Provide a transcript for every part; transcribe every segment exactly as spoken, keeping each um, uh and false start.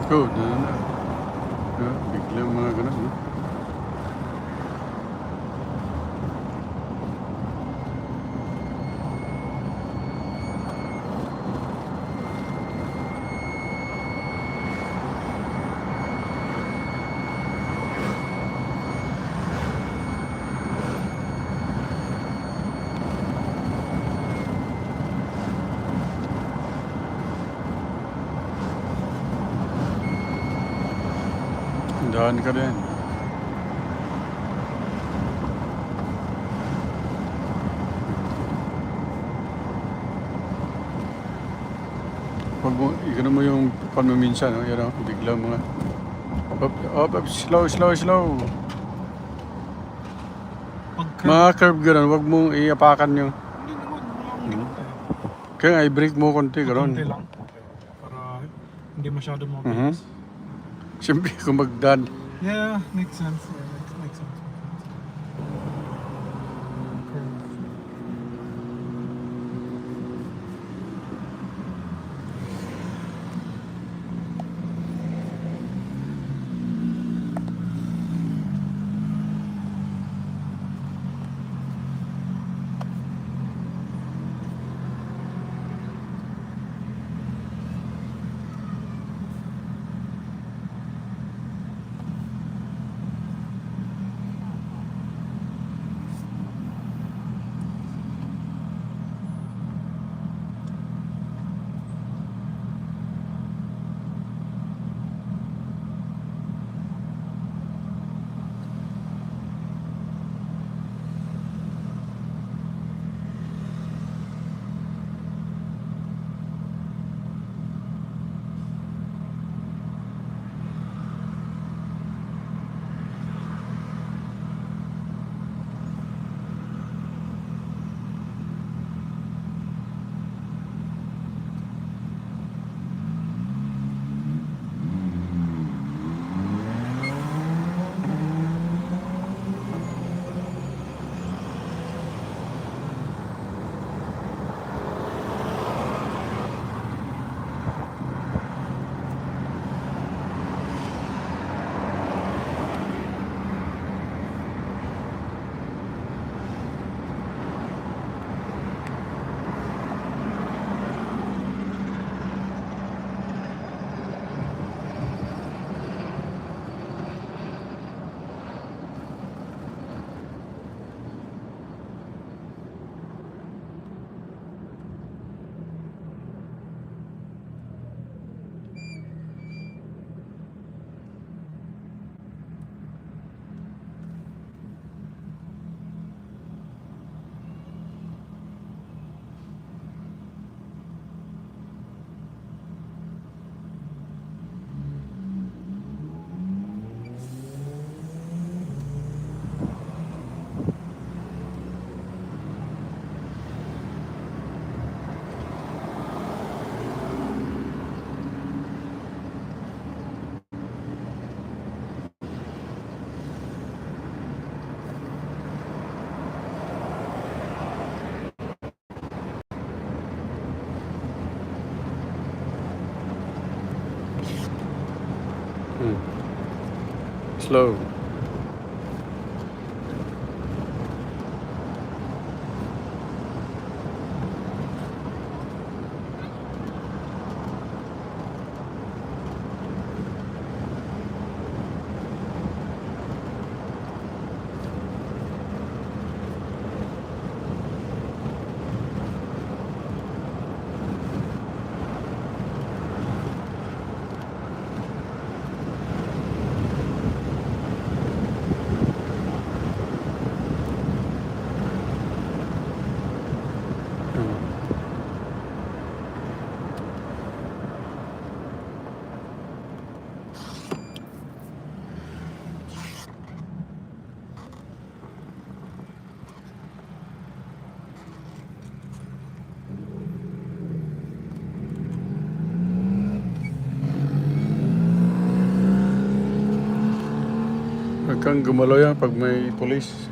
Go, na, na, na. Ah, biglang mga ganun, no? Dahan ka din. Pag mo, ikano mo yung panuminsan, no? Yan, oh, biglang mga, up, up, up, slow, slow, slow. Pag curve. Mga curve ganun, wag mong iapakan yung. Hindi naman, wala akong Hmm. ginagawa. Kaya nga, i-brake mo konti, ganun. Konti lang. Okay. Para hindi masyado mabilis. Mhm. Siyempre, kung magdan. Yeah, makes sense. Yeah, makes, makes sense. Makes sense. Curve. Hmm. Slow. Huwag kang gumalaw yan pag may pulis.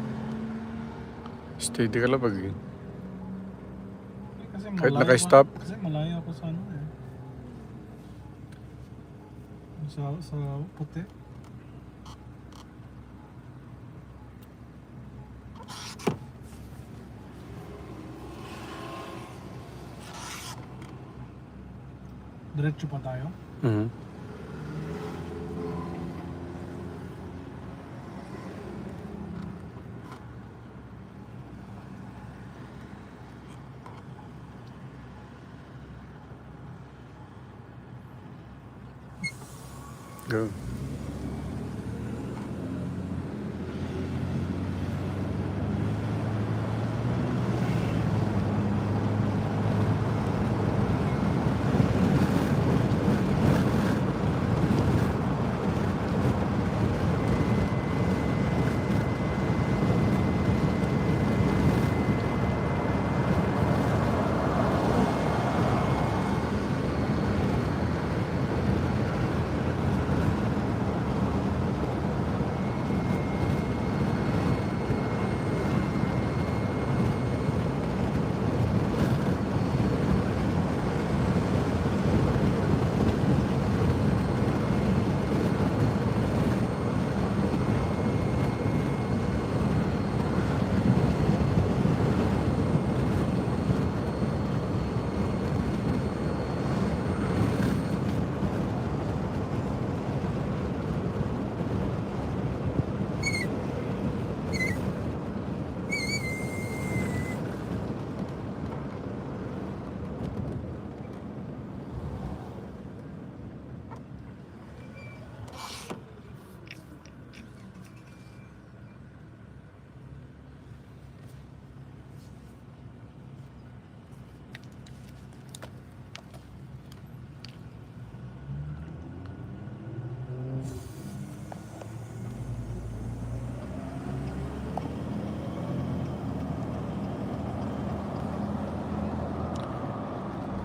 Steady ka lang pag. Kasi kahit malayo naka-stop. Kasi malayo ako sa ano eh. Sa, sa puti. Diretso pa tayo. Mhm. Go.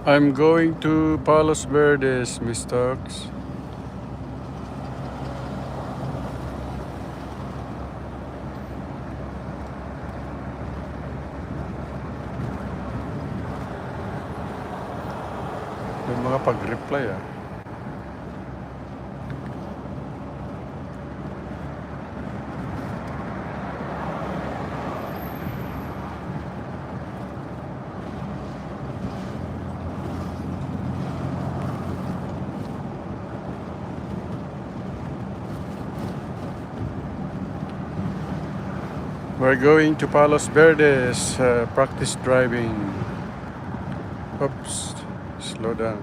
I'm going to Palos Verdes, Mister Ox. May mga pag-reply, ah. We're going to Palos Verdes, uh, practice driving. Oops, slow down.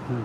Hmm.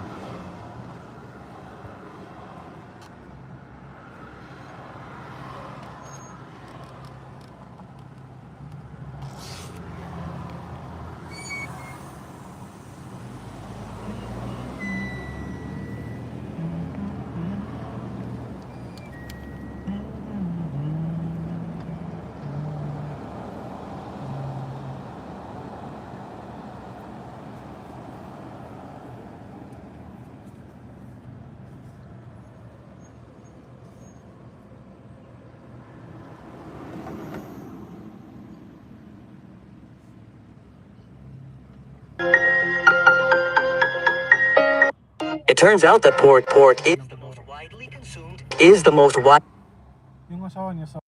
It turns out that pork pork i- is the most wide. Yung asawa niya sa